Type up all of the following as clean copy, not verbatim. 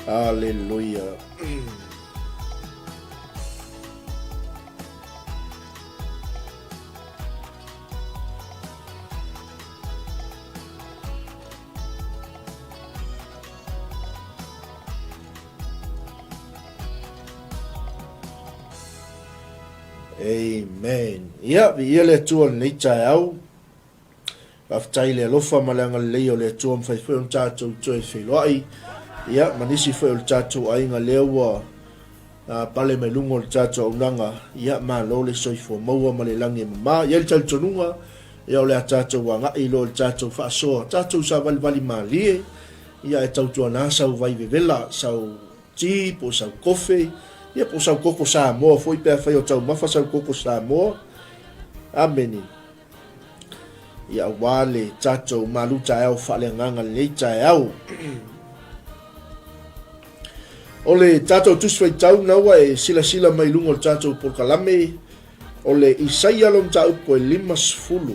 Aleluia. Amen. Ia, viia le Atua i lenei taeao. Faafetai i le alofa ma le agalelei o le Atua mafai foi ona tatou toe feiloai. Ia, ma nisi foi o le tatou aiga lea ua pale mai luga o le tatou auaunaga. Ia, malo le soifua maua ma le lagi e mama. E i ai le talitonuga, ia o le a tatou agai loa i le tatou faasoa, tatou savalivali malie, ia ae tautuana sau vai vevela, sau ti po o sau kofe, ia po o sau koko Samoa foi pe afai o taumafa sau koko Samoa. Amene. Ia aua le tatou malu taeao faaleagaga lenei taeao. O le tatou tusi faitau na ua e silasila mai luga o le tatou polokalame, o le Isaia lona mataupu e 50,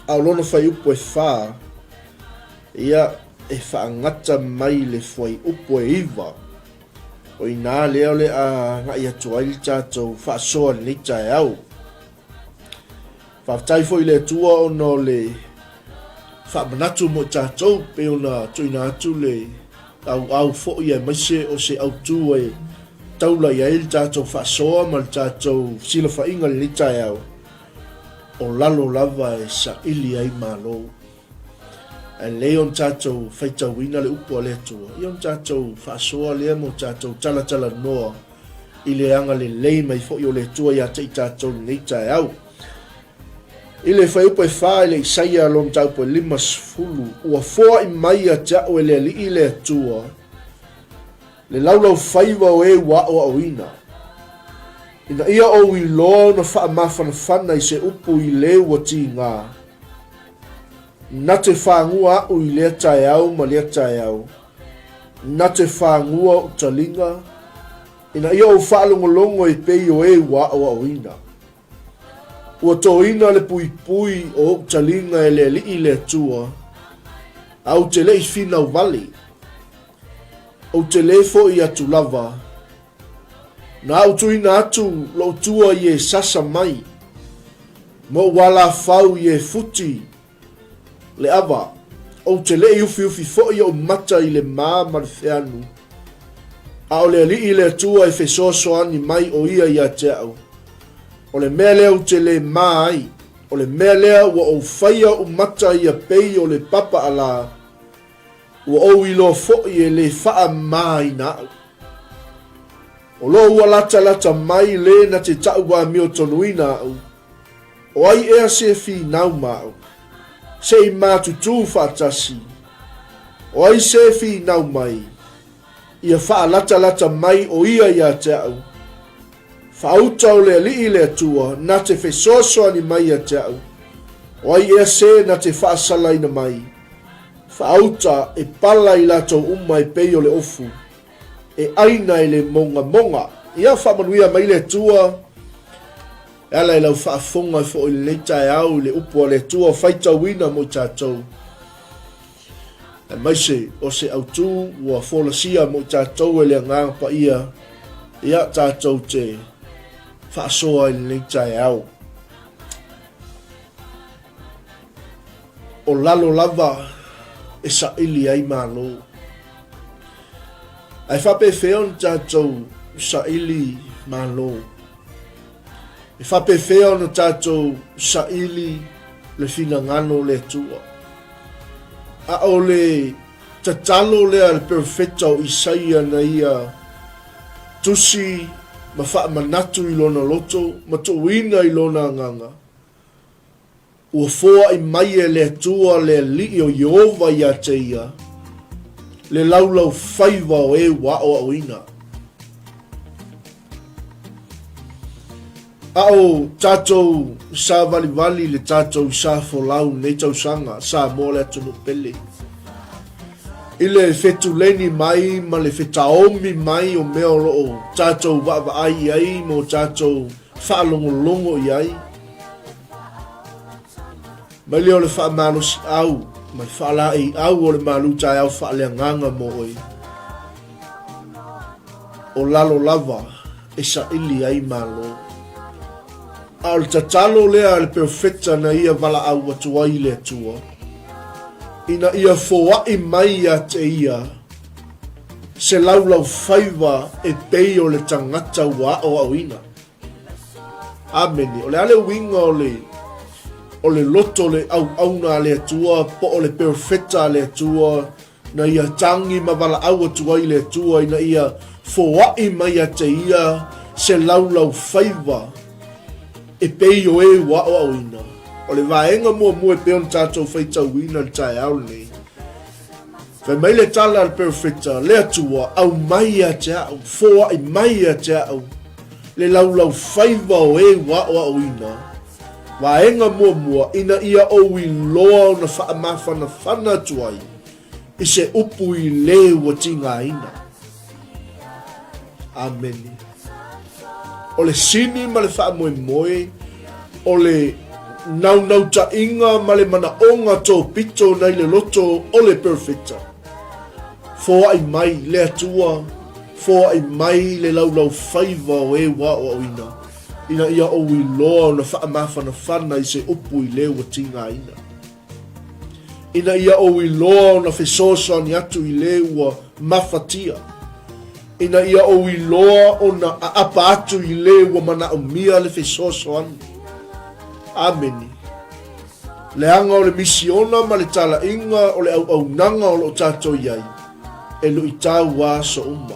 a o lona fuaiupu e 4, ia e faagata mai le fuaiupu e 9. O i ina lea o le a agai atu ai le tatou faasoa i lenei taeao. Faafetai foi i le Atua ona o le faamanatu mo i tatou pei ona tuuina atu le auau foi aemaise o se autu e taula i ai le tatou faasoa ma le tatou silafaiga i lenei taeao, o lalo lava e saili ai Malo. Ae lelei ona tatou faitauina le upu a le Atua, ia ona tatou faasoa lea ma o tatou talatalanoa i le agalelei mai foi o le Atua ia te i tatou i lenei taeao. I le fuaiupu e fa i le Isaia lona mataupu e 50, ua foai mai ia te au e le Alii le Atua, le laulaufaiva o e ua aoaoina, ina ia ou iloa ona faamafanafana i se upu i le ua tiga. Na te fagua aʻu i lea taeao ma lea taeao, na te fagua oʻu taliga, ina ia ou faalogologo e pei o e ua aoaoina. Ua toina le puipui o oʻu taliga e le Alii le Atua, a ou te le i finau wale. Ou te le foʻi atu lava. Na ou tuuina atu loʻu tua i e sasa mai, ma oʻu alafau i e futi le ava. Ou te le i ufiufi foi oʻu mata i le ma ma le feanu, a o le Alii le Atua e fesoasoani mai o ia ia te au. O le mea lea ou te le ma ai, o le mea lea ua ou faia oʻu mata ia pei o le papaaʻala, Ua ou iloa foi e le faamamaina aʻu. O lo o ua latalata mai le na te taʻu amiotonuina aʻu, o ai ea se finau ma aʻu, se i matutū faatasi? O ai se finau mai, ia faalatalata mai o ia ia te aʻu? Faauta o le Alii le Atua na te fesoasoani mai ia te aʻu, o ai ea se na te faasalaina mai? Faauta e pala i latou uma e pei o le ofu, e aina e le mogamoga. Ia faamanuia mai le Atua e ala i lau faafofoga foi i lenei taeao i le upu a le Atua faitauina mo i tatou, aemaise o se autu ua folasia mo i tatou e le Agaga Paia, ia tatou te faasoa i lenei taeao. O lalo lava e saili ai Malo. Ae faapefea ona tatou saili Malo? E faapefea ona tatou saili le finagalo o le Atua? A o le tatalo lea a le perofeta o Isaia na ia tusi ma faamanatu i lona loto ma tuuina i lona agaga, Ua foai mai e le Atua le Alii o Ieova ia te ia, le laulaufaiva o e ua aoaoina. A o tatou savalivali le tatou sa folau nei tausaga, Samoa le atunuu pele. I le fetuleni mai ma le fetaomi mai o mea o lo o tatou vaavaai i ai ma o tatou faalogologo i ai, Mai lea o le faamalosiau ma le faalaeiau o le malu taeao faaleagaga mo oe. O lalo lava e saili ai Malo. A o le tatalo lea a le perofeta na ia valaau atu ai i le Atua, ina ia foai mai ia te ia se laulaufaiva e pei o le tagata ua aoaoina. Amene. O le a le uiga o le o le loto o le auauna a le Atua po o le perofeta a le Atua na ia tagi ma valaau atu ai le Atua ina ia foai mai ia te ia se laulaufaiva e pei o e ua aoaoina. O le vaega muamua e pei ona tatou faitauina i le taeao lenei, fai mai le tala a le perofeta, Le Atua, aumai ia te au, foai mai ia te au le laulaufaiva o e ua aoaoina. Vaega muamua, ina ia ou iloa ona faamafanafana atu ai i se upu i le ua tigaina. Amene. O le sini ma le faamoemoe, o le naunautaiga ma le manaoga tōpito nai le loto o le Perofeta. Foai mai le Atua, foai mai le laulaufaiva o e ua aoaoina. Ina ia ou iloa ona faamafanafana i se upu i le ua tigaina. Ina ia ou iloa ona fesoasoani atu i le ua mafatia. Ina ia ou iloa ona aapa atu i le ua manaomia le fesoasoani. Amene. Leaga o le misiona ma le talaiga o le auaunaga o lo o tatou i ai, e luitau aso uma,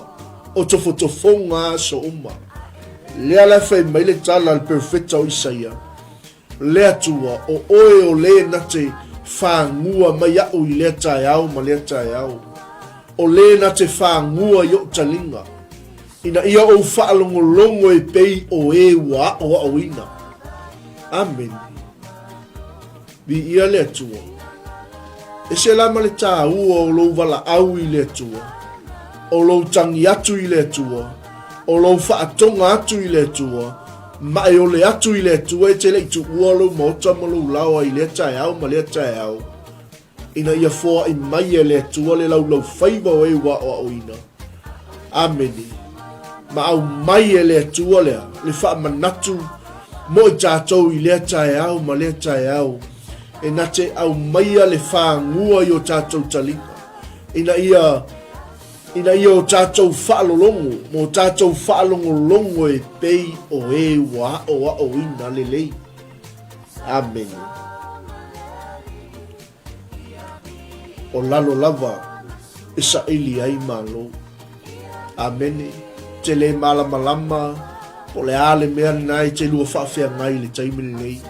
o tofotofoga aso uma. Lea la e fai mai le tala a le perofeta o Isaia, Le Atua, o oe o le na te fagua mai aʻu i lea taeao ma lea taeao, o le na te fagua i oʻu taliga, ina ia ou faalogologo e pei o e ua aʻoaʻoina. Amene. Viia le Atua. Ese la ma le tāua o lou valaau i le Atua, o lou tagi atu i le Atua, o lou faatoga atu i le Atua, ma e ole atu i le Atua e te le i tuua lou maota ma lou laoa i lea taeao ma lea taeao, ina ia foai mai e le Atua le laulaufaiva o e ua aoaoina. Amene. Ma aumai e le Atua lea le faamanatu mo i tatou i lea taeao ma lea taeao, e na te aumaia le fagua i o tatou taliga, ina ia ina ia o tatou faalologo ma o tatou faalogologo e pei o e ua aoaoina lelei. Amene. O lalo lava e saili ai Malo. Amene. Te le malamalama po o le a le mea lena e te lua faafeagai i le taimi lenei.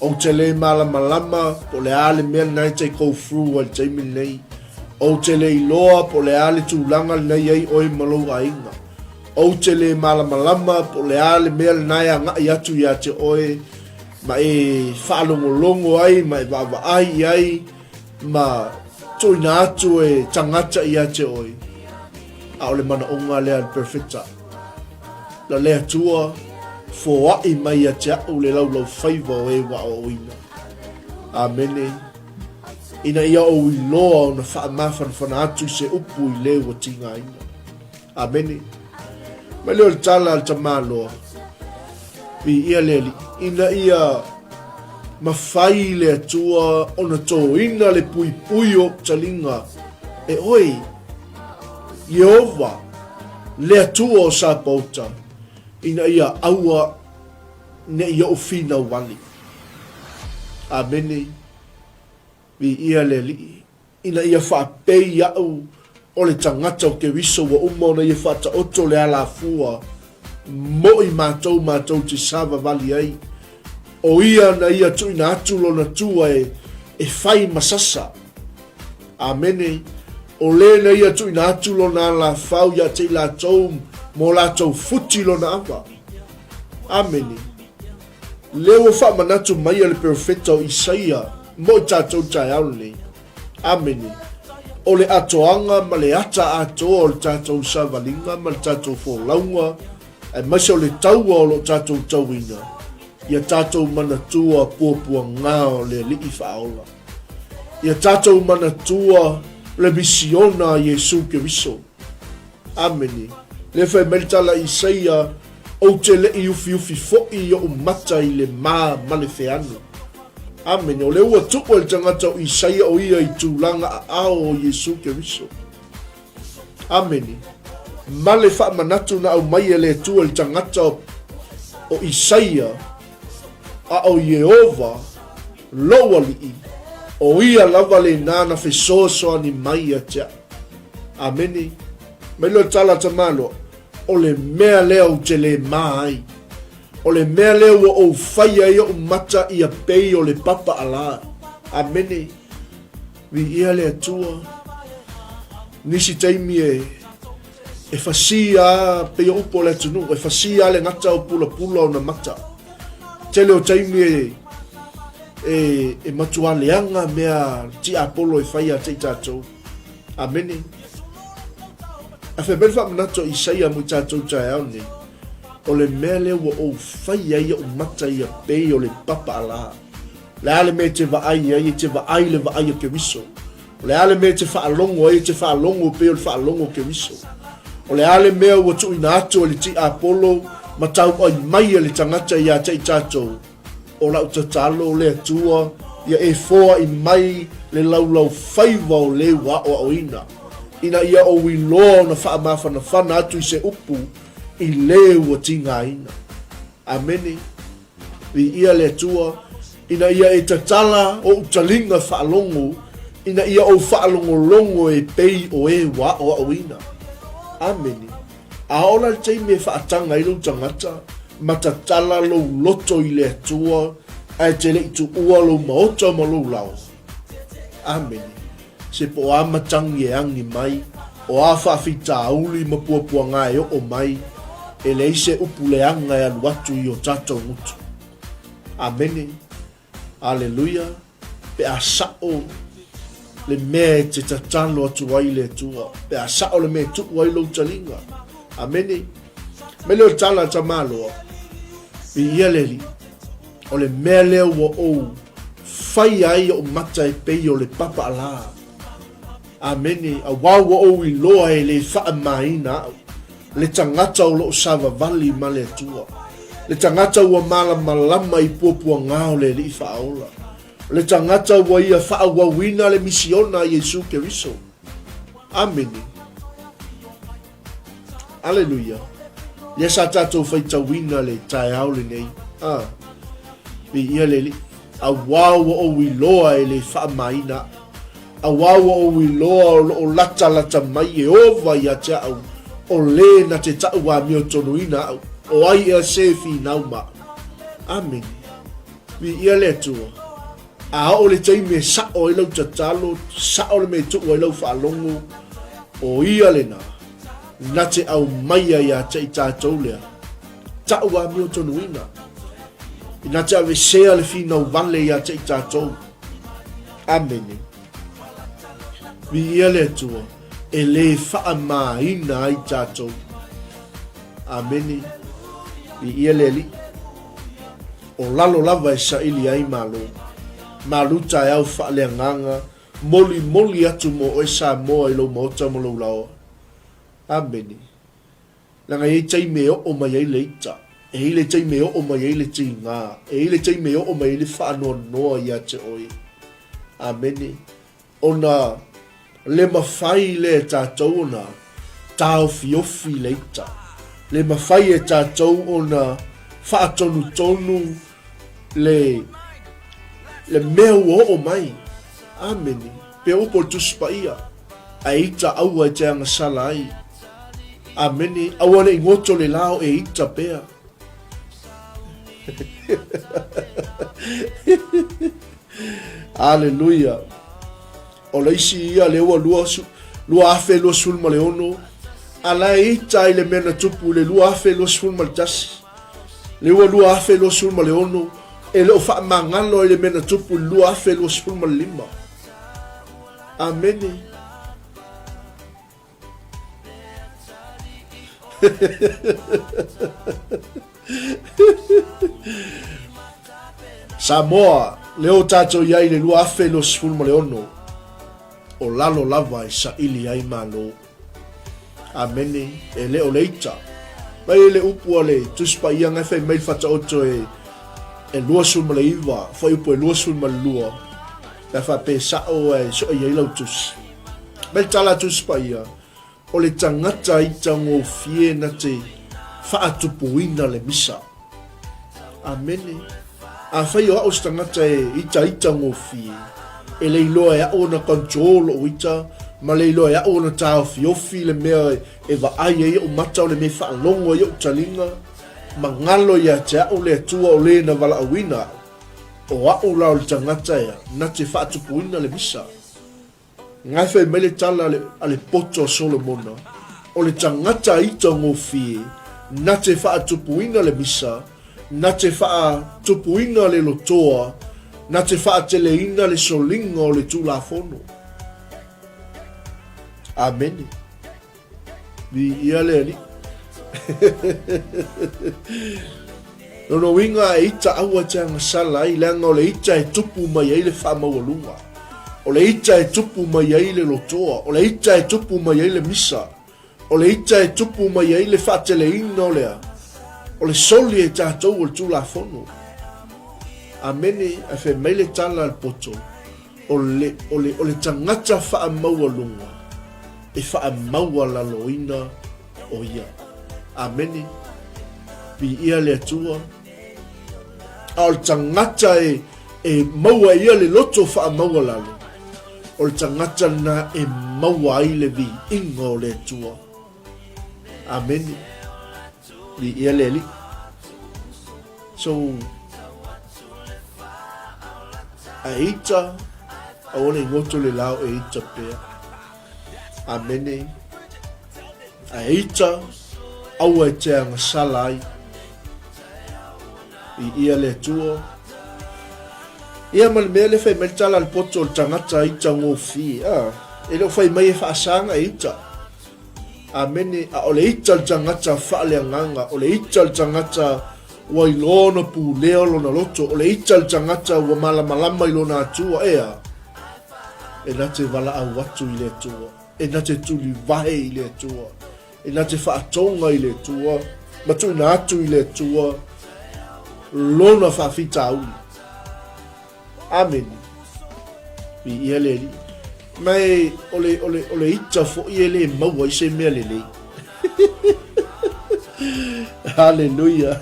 Ou te le malamalama po o le a le mea lena e te go through ai i le taimi lenei. Ou te le iloa po o le a le tulaga lena e i ai oe ma lou aiga. Ou te le malamalama po o le a le mea lena e agai atu ia te oe ma e faalogologo ai ma e vaavaai i ai ma tuuina atu e tagata ia te oe. A o le manaoga lea a le Perofeta, Na le Atua foai mai ia te a'u le laulaufaiva o e ua aoaoina. Amene. Ina ia ou iloa ona faamafanafana atu i se upu i le ua tigaina. Amene. Mai lea o le tala a le tamaloa, Viia le Alii, ina ia mafai le Atua ona tōina le puipui o ou taliga e oe, Ieova, le Atua o Sapaota, ina ia aua ne i ou finau wale. Amene. Viia le Alii. Ina ia faapei aʻu o le tagata o Keriso ua uma ona ia faataoto le alafua mo i matou matou te savavali ai, o ia na ia tuuina atu lona tua e e fai ma sasa. Amene. O le na ia tuuina atu lona alafau ia te i latou mo latou futi lona ava. Amene. Lea ua faamanatu mai e le perofeta o Isaia mo i tatou taeao lenei. Amene. O le atoaga ma le ata atoa o le tatou savaliga ma le tatou folauga, aemaise o le taua o lo o tatou tauina, ia tatou manatua puapuaga o le Alii Faaola. Ia tatou manatua le misiona a Iesu Keriso. Amene. Lea fai mai le tala a Isaia, Ou te le i ufiufi foi i oʻu mata i le ma ma le feanu. Amene. O lea ua tuu e le tagata o Isaia o ia i tulaga aao o Iesu Keriso. Amene. Ma le faamanatu na aumai e le Atua i le tagata o Isaia, a o Ieova, lou Alii, o ia lava lena na fesoasoani mai ia te au. Amene. Mai loa le tala a Tamaloa, o le mea lea ou te le ma ai. O le mea lea ua ou faia ai oʻu mata ia pei o le papa ʻalā. Amene. Viia le Atua. Nisi taimi e e fasī a pei o upu o le atunuu, e fasī a le gata o pulapula ona mata. Tele o taimi e e, e matua leaga mea tiapolo e fai ia te i tatou. Amene. A fai mai le faamanatu a Isaia mo i tatou taeao nei, o le mea lea ua ou fai ai oʻu mata ia pei o le papa ʻalā. O le a le mea e te vaai ai, e te vaai i le vaai a Keriso. O le a le mea e te faalogo ai, e te faalogo pei o le faalogo o Keriso. O le a le mea ua tuuina atu e le tiapolo ma tauai mai e le tagata ia te i tatou, O lau tatalo, le Atua, ia e foai mai le laulaufaiva o le ua aoaoina, ina ia ou iloa ona faamafanafana atu i se upu i le ua tigaina. Amene. Viia le Atua, ina ia e tatala ou taliga faalogo, ina ia ou faalogologo e pei o e ua aoaoina. Amene. A oo la le taimi e faataga ai lou tagata, ma tatala lou loto i le Atua, ae te le i tuua lou maota ma lou laoa. Amene. Se po o a matagi e agi mai, o a faafitauli ma puapuaga e oo mai, e leai se upu leaga e alu atu i o tatou gutu. Amene. Aleluia, pe a sa'o le mea e te tatalo atu ai i le Atua, pe a sa'o le mea e tuu ai lou taliga. Amene. Mai lea o le tala a Tamaloa, viia le Alii, o le mea lea ua ou faia ai oʻu mata e pei o le papa ʻalā. Amene, auā ua ou iloa e le faamaina aʻu, le tagata o loʻo savavali ma le Atua, le tagata ua malamalama i puapuagā o le Alii Faaola, le tagata ua ia faaauauina le misiona a Iesu Keriso. Amene. Aleluia. Lea sa tatou faitauina le taeao lenei. Ah. Viia le Alii. Auā ua ou iloa e le faamaina aʻu. Auā ua ou iloa o loo latalata mai Ieova ia te aʻu, o lē na te taʻu amiotonuina aʻu, o ai ea se finau ma aʻu. Amene. Viia le Atua. A oo le taimi e saʻo ai lau tatalo, saʻo le mea e tuu ai lau faalogo, o ia lena, na te aumaia ia te i tatou lea, taʻu amiotonuina. Ina te avesea le finau vale ia te i tatou. Amene. Viia le Atua, e lē faamāina ai tatou. Amene. Viia le Alii. O lalo lava e saili ai Malo. Malu taeao faaleagaga, molimoli atu mo oe Samoa i lou maota ma lou laoa. Amene. Leaga e i ai taimi e oo mai ai le ita, e i ai le taimi e oo mai ai le tigā, e i ai le taimi e oo mai ai le faanoanoa ia te oe. Amene. Ona le mafai lea e tatou ona taofiofi le ita, le mafai e tatou ona faatonutonu le, le mea ua oo mai. Amene. Pei o upu o le Tusi Paia, Ae ita aua e te agasala ai. Amene. Aua ne i goto le la o e ita pea. Aleluia. O le isi ia lea ua 2026, a la e ita ai le mea na tupu i le 2021. Lea ua 2026, e le o faamagalo ai le mea na tupu i le 2025. Amene. Samoa, lea ua tatou i ai i le 2026, o lalo lava e saili ai Malo. Amene. E le o le ita. Mai le upu a le Tusi Paia nga e fai mai le Fataoto e e 29, fuaiupu e 22, pe a faapea e sa'o ae so'e i ai lau tusi. Mai le tala a Tusi Paia, O le tagata ita gofie na te faatupuina le misa. Amene. Afai o a'u se tagata e itaita gofie, e le iloa e a'u ona control lo'u ita, ma le iloa e a'u ona taofiofi le mea e vaai ai o'u mata o le mea e faalogo ai o'u taliga, ma galo ia te a'u le Atua o le na valaauina a'u, o a'u la o le tagata ea na te faatupuina le misa. Ngae fai mai le tala a le poto a Solomona, O le tagata ita gofie, na te faatupuina le misa, na te faatupuina le lotoa, na te faateleina le soliga o le Tulafono. Amene. Viia le Alii. Lona uiga e ita aua e te agasala ai, leaga o le ita e tupu mai ai le faamaualuga. O le ita e tupu mai ai le lotoa. O le ita e tupu mai ai le misa. O le ita e tupu mai ai le faateleina o le a? O le soli e tatou o le Tulafono. Amene. Ae fai mai le tala a le poto, o le, o le, o le tagata faamaualuga e faamaualaloina o ia. Amene. Viia le Atua. A o le tagata e, e maua e ia le loto faamaualalo, o le tagata lena e maua ai le viiga o le Atua. Amene. Viia le Alii. So, a ita, aua ne i goto le lao e ita pea. Amene. A ita, aua e te agasala ai. Viia le Atua. Ia ma le mea lea fai mai le tala a le poto o le tagata ita gofie. Ah, e le o fai mai e faasaga e ita. Amene. A o le ita le tagata faaleagaga, o le ita le tagata ua iloa ona pulea o lona loto, o le ita le tagata ua malamalama i lona Atua, ea, e na te valaau atu i le Atua, e na te tulivae i le Atua, e na te faatoga i le Atua, ma tuuina atu i le Atua lona faafitauli. Amene. Viia le Alii. Ma e, o le, o le, o le ita foi e le maua ai se mea lelei. Haleluia.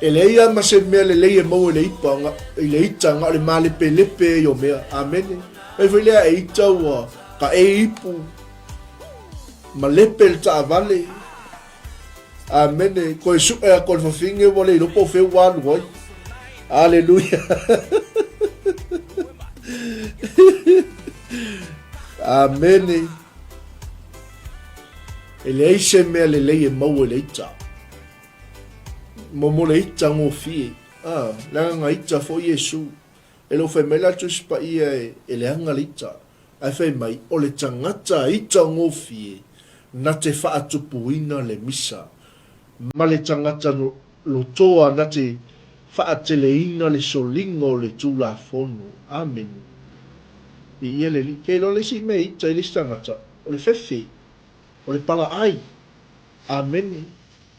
E leai lava ma se mea lelei e maua i le ipa, i le ita, na o le malepelepe ai o mea. Amene. Mai foi lea e ita ua ka e ipu, ma lepe le taavale, Amene. Koe suʻe aku o le fafine ua le iloa po o fea ua alu ai. Aleluia. Amene. E leai se mea lelei e maua i le ita. Mo mo le ita gofie. Ah, leaga na ita foi Iesu. E le o fai mai la le Tusi Paia e, e leaga le ita. Ae fai mai, o le tagata ita gofie na te faatupuina le misa, ma le tagata lotoa na te faateleina le soliga o le Tulafono. Amene. Viia le Alii. Kei loa le isi mea ita i le isi tagata, o le fefe, o le palaai. Amene.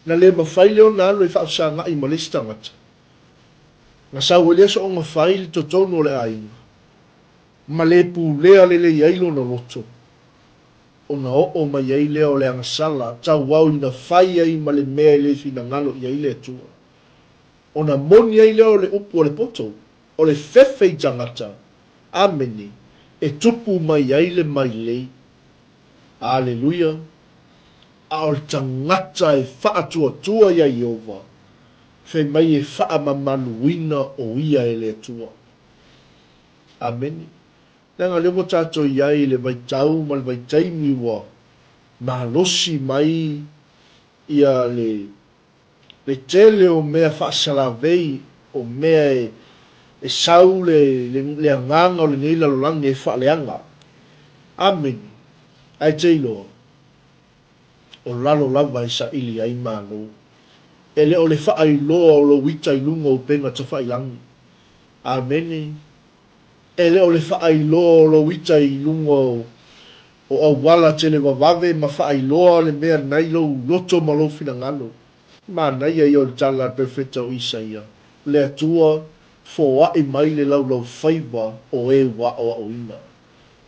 Na le mafai lea ona alu e faafesaga'i ma le isi tagata. Na sau ai lea soonga fai i le totonu o le aiga. Ma le pulea lelei ai lona loto, ona oo mai ai lea o le agasala tauau ina fai ai ma le mea e le finagalo i ai le Atua. Ona moni ai lea o le upu a le poto, o le fefe i tagata, amene, e tupu mai ai le mailei. Aleluia! A o le tagata e faatuatua iā Ieova, fai mai e faamamaluina o ia e le Atua. Amene. Leaga lea ua tatou i ai i le vaitau ma le vaitaimi ua malosi mai ia le le tele o mea faasalavei, o mea e e sau le le agaga o lenei lalolagi e faaleaga. Amene. Ae te iloa, o lalo lava e saili ai Malo. E le o le faailoa o lou ita i luga o upega tafailagi. Amene. E le o le faailoa o lou ita i luga o, O auala televavave ma faailoa le mea nai lou loto ma lou finagalo. Manaia ia o le tala a le perofeta o Isaia, Le Atua, foai mai le laulaufaiva o e ua aoaoina.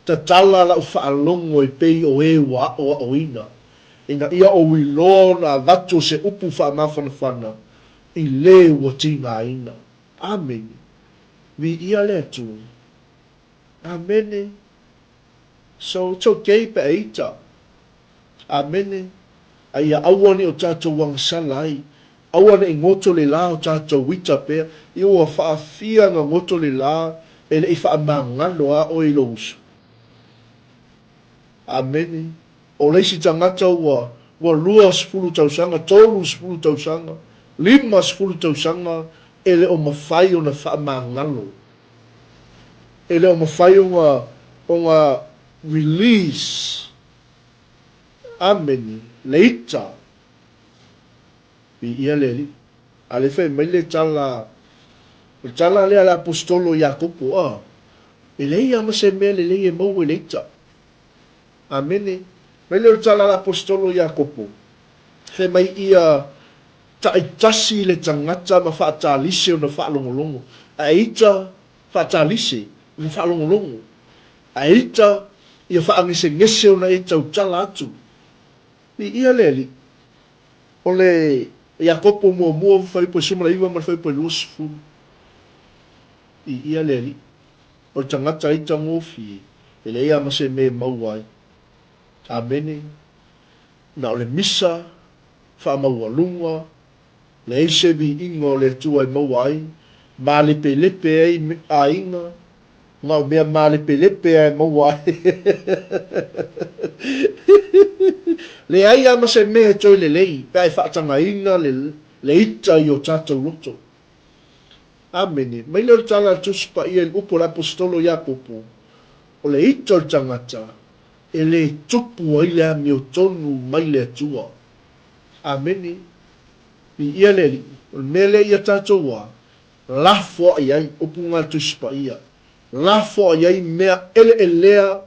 Tatala lau faalogo e pei o e ua aoaoina, ina ia ou iloa ona avatu o se upu faamafanafana i le ua tigaina. Amene. Viia le Atua. Amene. So, it's okay pe a ita. Amene. A ia aua ne i o tatou agasala ai. Aua ne i goto le la o tatou ita pea. Ia ua faafia na goto le la e le i faamagalo a oe i lou uso. Amene. O le isi tagata ua ua 20 tausaga, 30 tausaga, 50 tausaga e le o mafai ona faamagalo. E le o mafai ona ona release. Amene. Le ita. Viia le Alii. A lea fai mai le tala, o le tala lea a le Aposetolo Iakopo, a, e leai lava ma se mea lelei e maua i le ita. Amene. Mai lea o le tala a le Aposetolo Iakopo, fai mai ia taitasi le tagata ma faatalise ona faalogologo, ae ita faatalise ma faalogologo, ae ita ia faagesegese ona e tautala atu. Viia le Alii. O le Iakopo muamua fuaiupu e 19 ma le fuaiupu e 20. Viia le Alii. O le tagata ita gofie, e leai lava ma se mea e maua ai. Amene. Na o le misa faamaualuga, leai se viiga o le Atua e maua ai, malepelepe ai aiga, na o mea malepelepe lava e maua ai. Leai lava ma se mea e toe lelei pe a e faatagaina le ita i o tatou loto. Amene. Mai lea o le tala a le Tusi Paia i le upu a le Aposetolo Iakopo, O le ita o le tagata e le tupu ai le amiotonu mai le Atua. Amene. Viia le Alii. O le mea lea ia tatou a lafoai ai, upu na a le Tusi Paia, lafoai ai mea eleelea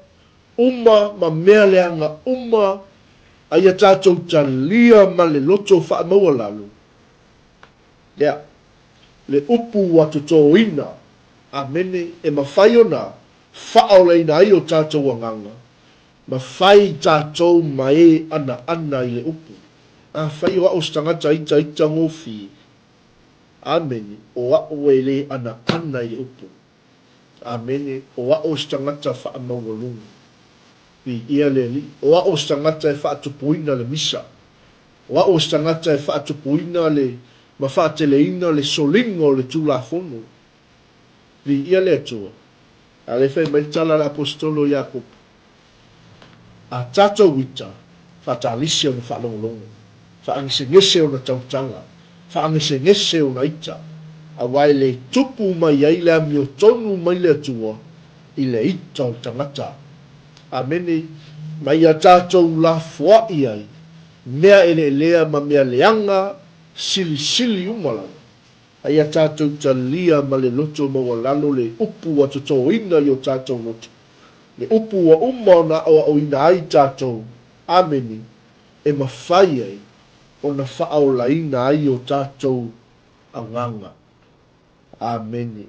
uma ma mea leaga uma a ia tatou talia ma le loto faamaualalo. Lea, le upu ua totoina, amene, e mafai ona faaolaina ai o tatou agaga, ma fai tatou ma e anaana i le upu. Afai o a'u se tagata itaita gofie, amene, o a'u e le anaana i le upu. Amene, o a'u se tagata faamaualuga. Viia le Alii. O a'u se tagata e faatupuina le misa. O a'u o se tagata e faatupuina le ma faateleina le soliga o le Tulafono. Viia le Atua. A lea fai mai le tala a le Aposetolo Iakopo, A tatou ita, faatalisi ona faalogologo, faagesegese ona tautala, faagesegese ona ita, aua e le tupu mai ai le amiotonu mai le Atua i le ita o le tagata. Amene. Ma ia tatou lafoai ai mea eleelea ma mea leaga silisili uma lava, a ia tatou talia ma le loto maualalo le upu ua totoina i o tatou loto, le upu ua uma ona aoaoina ai tatou, amene, e mafai ai ona faaolaina ai o tatou agaga. Amene.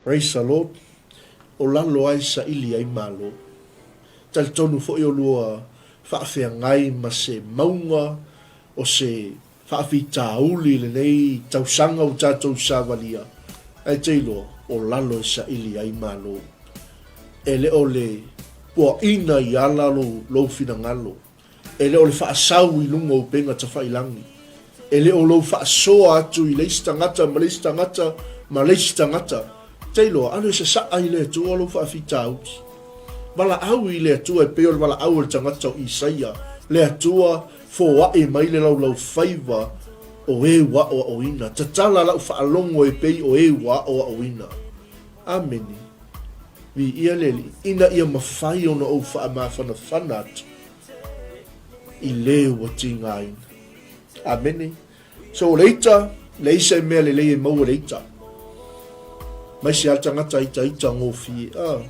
Praise the Lord. O lalo ai saili ai Malo. Talitonu foi o lua faafeagai ma se mauga o se faafitauli i lenei tausaga ua tatou savalia, ae te iloa o lalo e saili ai Malo. E le o le puaina i ala lou finagalo. E le o le faasau i luga o upega tafailangi. E le o lou faasoa atu i le isi tagata ma le isi tagata ma le isi tagata. Te iloa, alu e sasaa i le Atua lou faafitauli. Valaau i le Atua e pei o le valaau a le tagata o Isaia, Le Atua, foai mai le laulaufaiva o e ua aoaoina. Tatala lau faalogo e pei o e ua aoaoina. Amene. Viia le Alii, ina ia mafai ona ou faamafanafana atu i le ua tigaina. Amene. So o le ita, leai se mea lelei e maua i le ita. Mai se a le tagata ita ita gofie. Ah.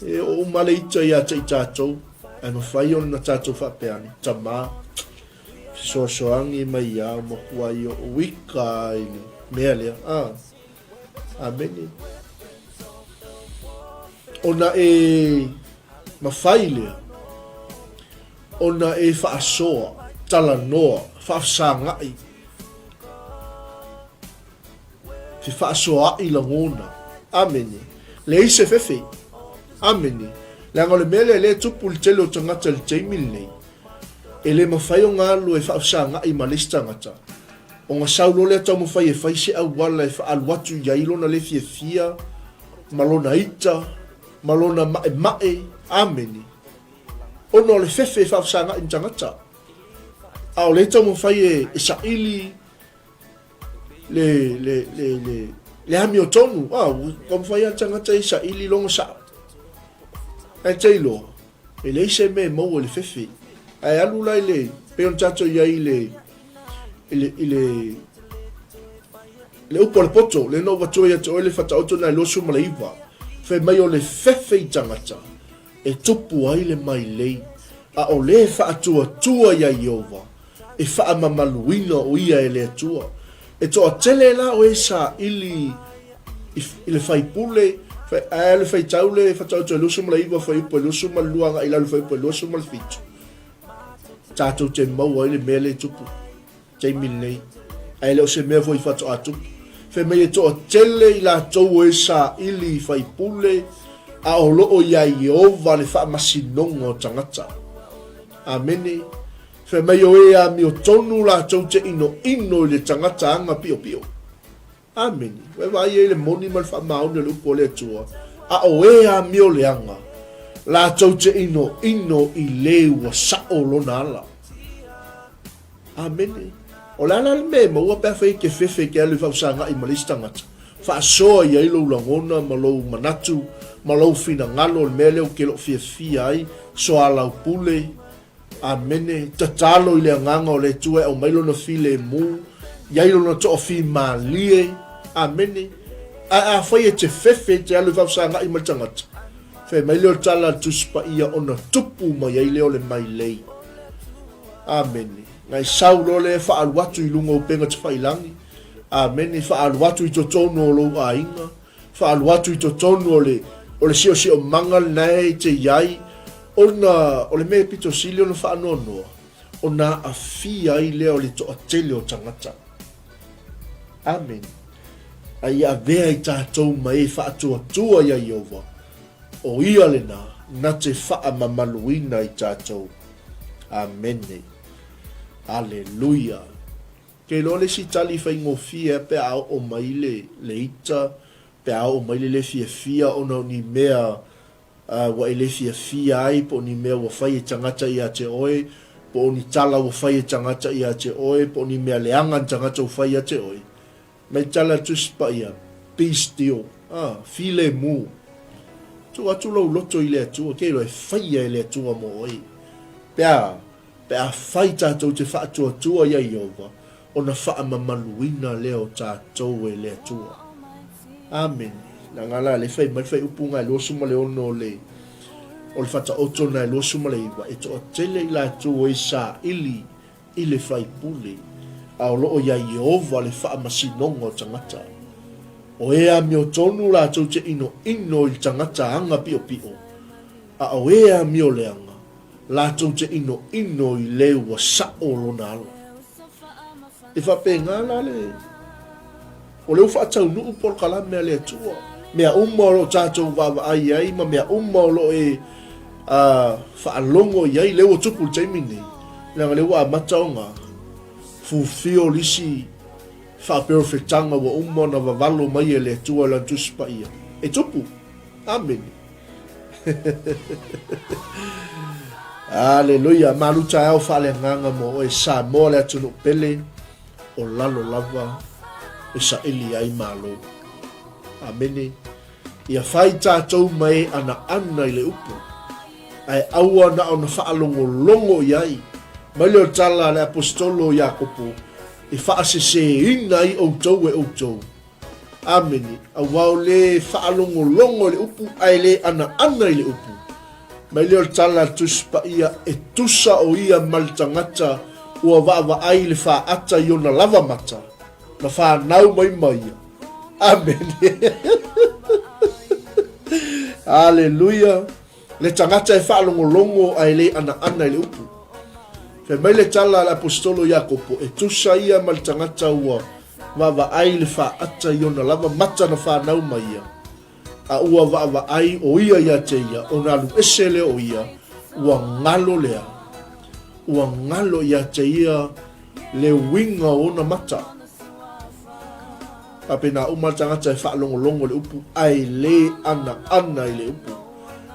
E oo uma le ita ia te i tatou, ae mafai ona tatou faapea ane, Tama, fesoasoani mai iā ua matuai ou ika i le mea lea. A, amene. Ona e mafai lea ona e faasoa, talanoa, faafesagaʻi, fefaasoaʻi lagona. Amene. Leai se fefe. Amene. Leaga o le mea lea lea e tupu i le tele o tagata i le taimi lenei, e le mafai ona alu e faafesagaʻi ma le isi tagata, ona sau loa lea taumafai e fai se auala e faaalu atu i ai lona le fiafia ma lona ita ma lona maʻemaʻe. Amene. Ona o le fefe e faafesagaʻi ma tagata. A o lea e taumafai e, e saili le, le, le, le, le amiotonu. Ah, ua taumafai lava le tagata e saili lona sao. Ae te iloa, e leai se mea e maua i le fefe. Ae alu la i le, pei ona tatou i ai i le, i le, i le, le upu a le poto, lea na ou avatua ia te oe le Faataoto na e 29, fai mai o le fefe i tagata, e tupu ai le mailei, a o le faatuatua iā Ieova, e faamamaluina o ia e le Atua. E toatele la o e saili i, i le faipule, ae le faitau le Faataoto e 29 fuaiupu e 22 agai i lalo fuaiupu e 27, tatou te maua ai le mea lea e tupu. taimi lenei, ae le o se mea foi faatoa tupu. Fai mai e toatele i latou o e saili i faipule, a o loo iā Ieova le faamasinoga o tagata. Amene. Fai mai o e amiotonu latou te inoino i le tagata aga piopio. Amene. Ua e vaai ai le moni ma le faamaoni o le upu a le Atua, a o e amio leaga, latou te inoino i le ua sao lona ala. Amene. O le a la le mea e maua pe afai e te fefe e te alu e faafesagaʻi ma le isi tagata? Faasoa i ai lou lagona ma lou manatu ma lou finagalo o le mea lea ou te le o fiafia ai, soalaupule, Amene. Tatalo i le Agaga o le Atua e aumai Lona filemu, i ai Lona toafimalie. Amene. Ae afai e te fefe e te alu e faafesagaʻi ma le tagata, fai mai lea o le tala a le Tusi Paia ona tupu mai ai lea o le mailei. Amene. Na e sau loa lea e faaalu atu i luga o upega tafailagi. Amene. Faaalu atu i totonu o lou aiga. Faaalu atu i totonu o le, o le siosiomaga lena e te i ai, ona o le mea e pito sili ona faanoanoa, ona aafia ai lea o le toatele o tagata. Amene. A ia avea i tatou ma e faatuatua iā Ieova, o ia lena na te faamamaluina i tatou. Amene. Aleluia. Ke iloa le isi tali faigofie pe a oo mai le, le ita, pe a oo mai le le fiafia ona o ni mea ua e le fiafia ai, po o ni mea ua fai e tagata ia te oe, po o ni tala ua fai e tagata ia te oe, po o ni mea leaga ni tagata ua fai ia te oe. Mai tala Tusi Paia, Be still, ah, filemu. Tuu atu lou loto i le Atua, ke iloa e faia e le Atua mo oe. Pe a, Pe afai tatou te faatuatua iā Ieova, ona faamamaluina lea o tatou e le Atua. Amene. Leaga la lea fai mai le fuaiupu na e 26 o le o le Faataoto na e 29, e toatele i latou e saili i le faipule, a o loo iā Ieova le faamasinoga o tagata. O e amiotonu latou te inoino i le tagata aga piopio, a o e amio leaga, Latou te inoino i le ua sao lona ala. E faapena la le, o lea ua faataunuu polokalame a le Atua. Mea uma o lo o tatou vaavaai i ai ma mea uma o lo o e faalogo i ai, lea ua tupu i le taimi lenei, leaga lea ua amata ona fulfill isi faaperofetaga ua uma ona vavalo mai e le Atua i Lana Tusi Paia. E tupu. Amene. Aleluia. Malu taeao faaleagaga mo oe Samoa le atunuu pele o lalo lava e saili ai malo. Amene. Ia fai tatou ma e anaana i le upu, ae aua na ona faalogologo i ai. Mai le o tala a le aposetolo o Iakopo, e faaseseina ai outou e outou. Amene. Aua o le faalogologo i le upu ae le anaana i le upu. Mai lea o le tala a le Tusi Paia, e tusa o ia ma le tagata ua vaavaai i le faata i ona lava mata, na fanau mai ma ia. Amene. Aleluia. Le tagata e faalogologo ae le anaana i le upu. Fai mai le tala a le Aposetolo Iakopo, e tusa ia ma le tagata ua vaavaai i le faata i ona lava mata na fanau mai ia, a ua vaavaai o ia ia te ia, ona alu ese lea o ia, ua galo lea, ua galo ia te ia le uiga o ona mata. Faapena uma le tagata e faalogologo i le upu ae le anaana i le upu.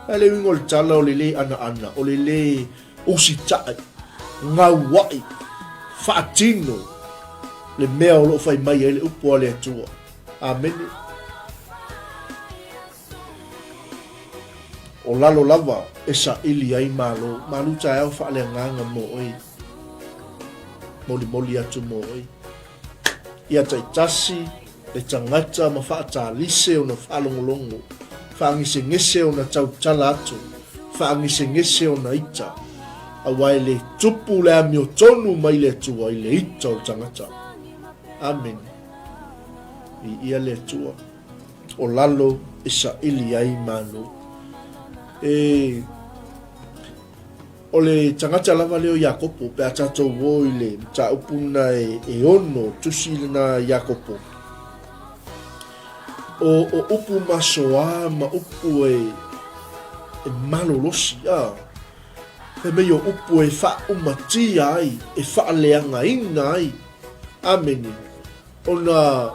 Ae le uiga o le tala o le le anaana, o le le usitai, gaua'i, faatino le mea o lo o fai mai ai le upu a le Atua. Amene. O lalo lava e saili ai malo. Malu taeao faaleagaga mo oe. Molimoli atu mo oe. Ia taitasi le tagata ma faatalise ona faalogologo, faagesegese ona tautala atu, faagesegese ona ita, aua e le tupu le amiotonu mai le Atua i le ita o le tagata. Amene. Viia le Atua. O lalo e saili ai malo. E O le tagata lava lea o Iakopo, pe a tatou o i le mataupu lena e ono tusi lena Iakopo, o, o upu masoa ma upu e, e malolosi, a, fai mai o upu e faaumatia ai, e faaleagaina ai, amene, ona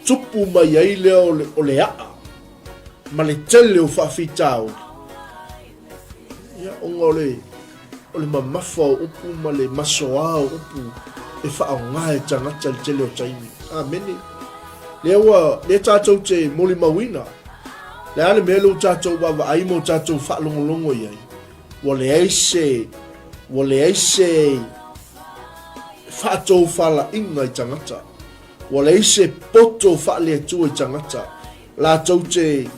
tupu mai ai lea o le, o le aa ma le tele o faafitauli. Ia, ona o le, o le mamafa o upu ma le masoa o upu e faaaoga e tagata i le tele o taimi. Amene. Lea ua, lea tatou te molimauina, le a le mea lea ua tatou vaavaai ma ua tatou faalogologo i ai, ua leai se, ua leai se faatofalaiga i tagata. Ua leai se poto faale-Atua i tagata, latou te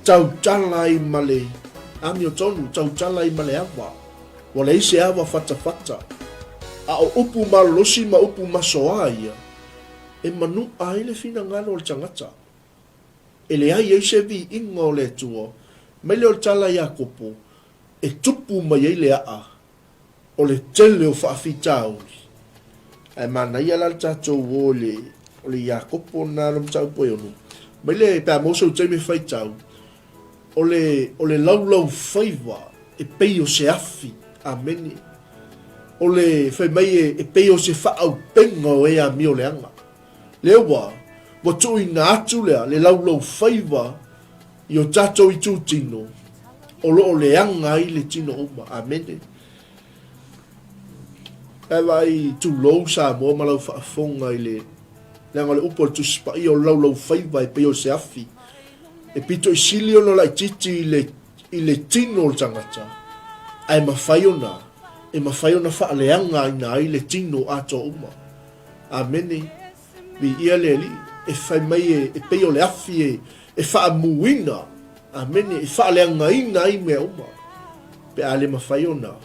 Tautala ai ma le amiotonu, tautala ai ma le ava. Ua leai se ava fatafata. A o upu malolosi ma upu masoa ia, e manuʻa ai le finagalo o le tagata. E leai ai se viiga o le Atua, mai lea o le tala a Iakopo, e tupu mai ai le aʻa o le tele o faafitauli. Ae manaia la le tatou o i le, o le Iakopo lena le mataupu e ono. Mai le, pe a maua sou taimi e faitau, o le, o le laulaufaiva e pei o se afi. Amene. O le, fai mai e, e pei o se faaupenga o e amio leaga. Lea ua, ua tuuina atu lea, le laulaufaiva I o tatou itutino, o lo o leaga ai le tino uma. Amene. Ae vaai, tulou Samoa ma lau faafofoga i le leaga o le upu a le Tusi Paia o le laulaufaiva e pei o se afi e pito i sili ona laitiiti i le, i le tino o le tagata, ae mafai ona, e mafai ona faaleagaina ai le tino atoa uma. Amene. Viia le Alii, e fai mai e, e pei o le afi e, e faamuina, amene, e faaleagaina ai mea uma. Pe a le mafai ona,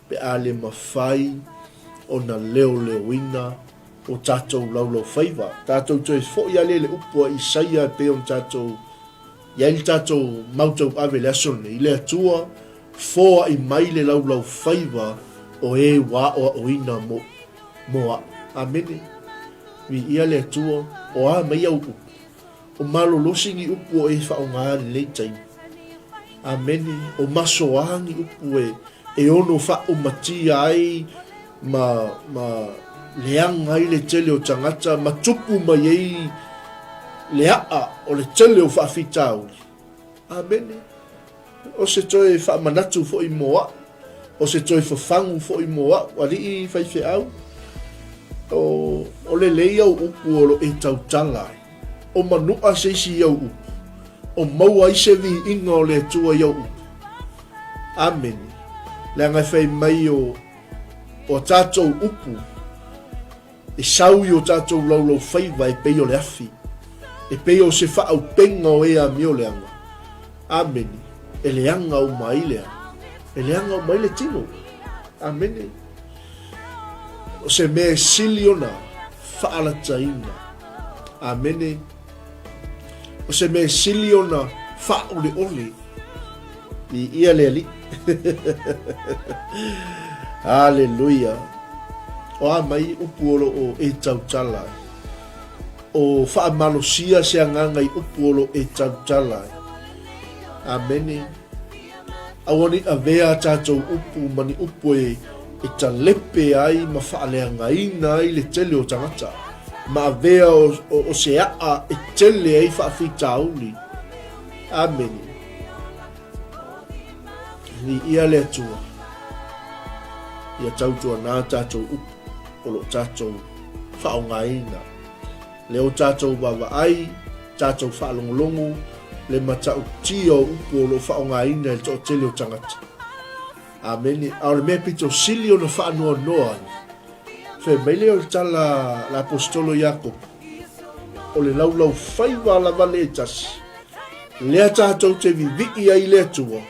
pe a le mafai ona leoleoina o tatou laulaufaiva. Tatou toe foi a lea i le upu a Isaia e pei ona tatou i ai le tatou mau tauave i le aso lenei, i le Atua foai mai le laulaufaiva o e ua aoaoina mo, mo a'u. Amene. Viia le Atua, o a mai au upu? O malolosi ni upu o e faaaoga i lenei taimi. Amene. O masoa ni upu e, e ono faaumatia ai ma, ma leaga ai le tele o tagata ma tupu mai ai le a'a o le tele o faafitauli. Amene. O se toe faamanatu foi mo a'u, o se toe fafagu foi mo a'u, alii faifeau, o, o lelei au upu o lo e tautala ai, o manu'a se isi i au upu, o maua ai se viiga o le Atua i au upu. Amene. Leaga e fai mai o, o a tatou upu. E sau i o tatou laulaufaiva e pei o le afi, e pei o se faaupenga o e amio leaga. Amene. E leaga uma ai le a? E leaga uma ai le tino. Amene. O se mea e sili ona faalataina. Amene. O se mea e sili ona faaoleole. Viia le Alii. Aleluia. O a mai upu o lo o e tautala ai? O faamalosia se agaga i upu o lo o e tautala ai. Amene. Aua ne i avea a tatou upu ma ni upu e e talepe ai ma faaleagaina ai le tele o tagata, ma avea o, o, o se a'a e tele ai faafitauli. Amene. Viia le Atua. Ia tautuanā tatou upu o lo o tatou faaaogaina. Lea o tatou vaavaai, tatou faalogologo le matautia o upu o lo o faaaogaina e le toatele o tagata. Amene. A o le mea pito sili ona faanoanoa ai, fai mai lea o le tala a le Aposetolo Iakopo, o le laulaufaiva lava le e tasi, lea tatou te vivii ai i le Atua,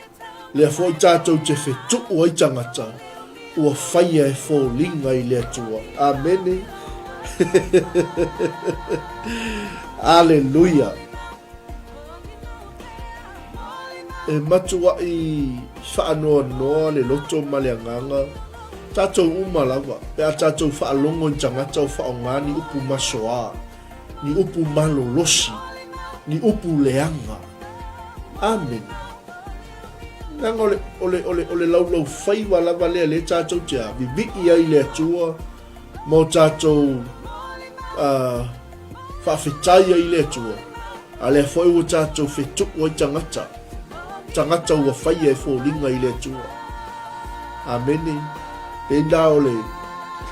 lea foi tatou te fetuu ai tagata ua faia e foliga i le Atua. Amene. Aleluia. E matuaʻi faanoanoa le loto ma le agaga, tatou uma lava, pe a tatou faalogo i tagata o faaaoga ni upu masoa, ni upu malolosi, ni upu leaga. Amene. Leaga o le, o le, o le, o le laulaufaiva lava lea lea tatou te a, vivii ai i le Atua ma o tatou uh, faafetai ai i le Atua, a lea foi ua tatou fetuu ai tagata, tagata ua faia e foliga i le Atua. Amene. Pēnā o le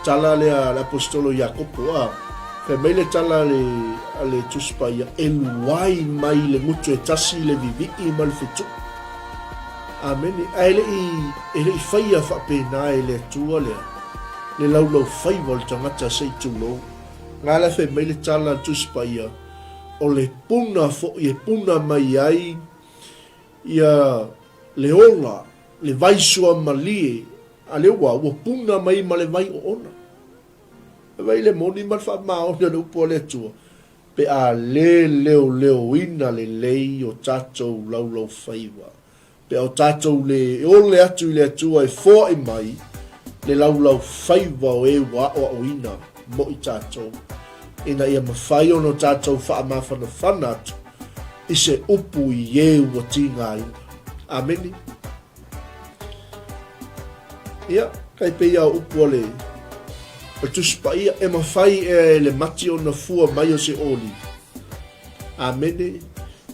tala lea a le Aposetolo Iakopo, a, fai mai le tala a le, a le Tusi Paia, e luai mai le gutu e tasi le vivii ma le fetuu. Amene. Ae le i, e le i faia faapena e le Atua lea, le laulaufaiva o le tagata se i tulou. Nga la fai mai le tala a le Tusi Paia, o le puna foi e puna mai ai ia le ola, le vai suamalie a le ua, ua puna mai ma le vai oona. E vai le moni ma le faamaoni o le upu a le Atua, pe a le leoleoina lelei o tatou laulaufaiva. Pe a o tatou le ole atu i le Atua e foai mai le laulaufaiva o e ua aʻoaʻoina mo i tatou, ina ia mafai ona o tatou faamafanafana atu i se upu i e ua tigaina. Amene. Ia, kai pei a o upu a le o le Tusi Paia, e mafai ea e le mati ona fua mai o se olivi. Amene.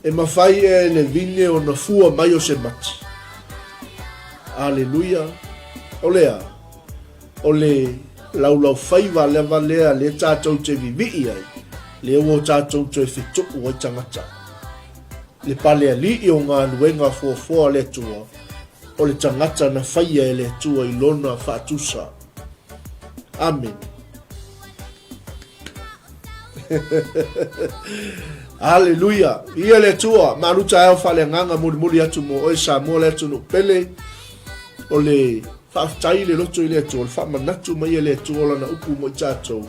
E mafai ea e le vine ona fua mai o se mati. Aleluia. O le a? O le laulaufaiva lava lea lea tatou te vivii ai, lea ua tatou toe fetuu ai tagata. Le palealii o galuega foafoa a le Atua, o le tagata na faia e le Atua i lona faatusa. Amene. Aleluia. Ia le Atua, malu taeao faaleagaga mulimuli atu mo oe Samoa le atunuu pele. O le faafetai le loto i le Atua, o le faamanatu mai e le Atua o lana upu mo i tatou.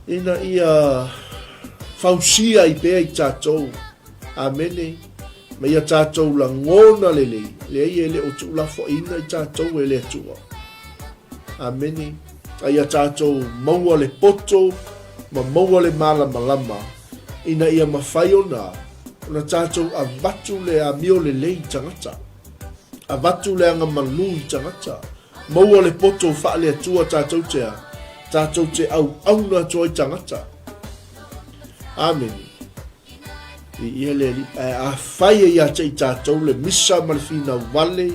Ina ia fausia ai pea i tatou. Amene. Ma ia tatou lagona lelei, leai e le o tuulafoaiina i tatou e le Atua. Amene. A ia tatou maua le poto ma maua le malamalama ina ia mafai ona ona tatou avatu le amio lelei i tagata, avatu le agamalu i tagata, maua le poto faale-Atua tatou te a, tatou te auauna atu ai tagata. Amene. Viia le Alii. Ae afai e ia te i tatou le misa ma le finau vale,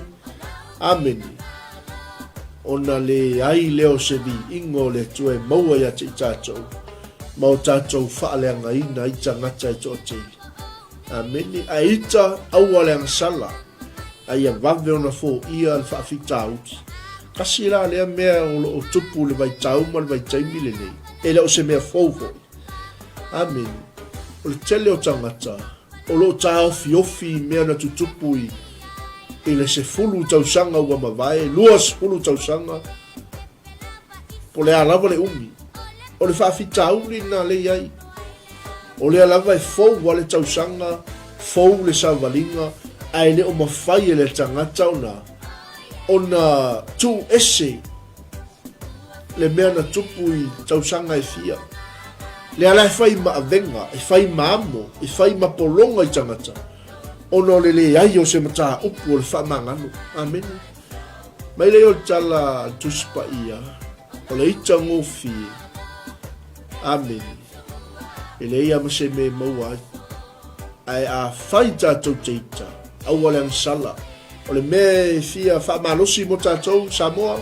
amene, ona leai lea o se viiga o le Atua e maua ia te i tatou, ma o tatou faaleagaina ai tagata e toatele. Amene. Ae ita, aua le agasala, a ia vave ona foia le faafitauli. Kasi la lea mea o lo o tupu i le vaitau ma le vaitaimi lenei. E le o se mea fou foi. Amene. O le tele o tagata o lo o taofiofi i mea na tutupu i i le 10 tausaga ua mavae, 20 tausaga, po le a lava le umi. O le faafitauli lena lea i ai. O lea lava e fou a le tausaga, fou le savaliga, ae le o mafai e le tagata ona ona tuu ese le mea na tupu i tausaga e fia. Lea la e fai ma avega, e fai ma amo, e fai ma pologa i tagata, ona o le leai o se mataupu o le faamagalo. Amene. Mai lea o le tala a le Tusi Paia, o le ita gofie. Amene. E leai lava ma se mea e maua ai. Ae afai tatou te ita, aua le agasala. O le mea e fia faamalosi mo tatou, Samoa,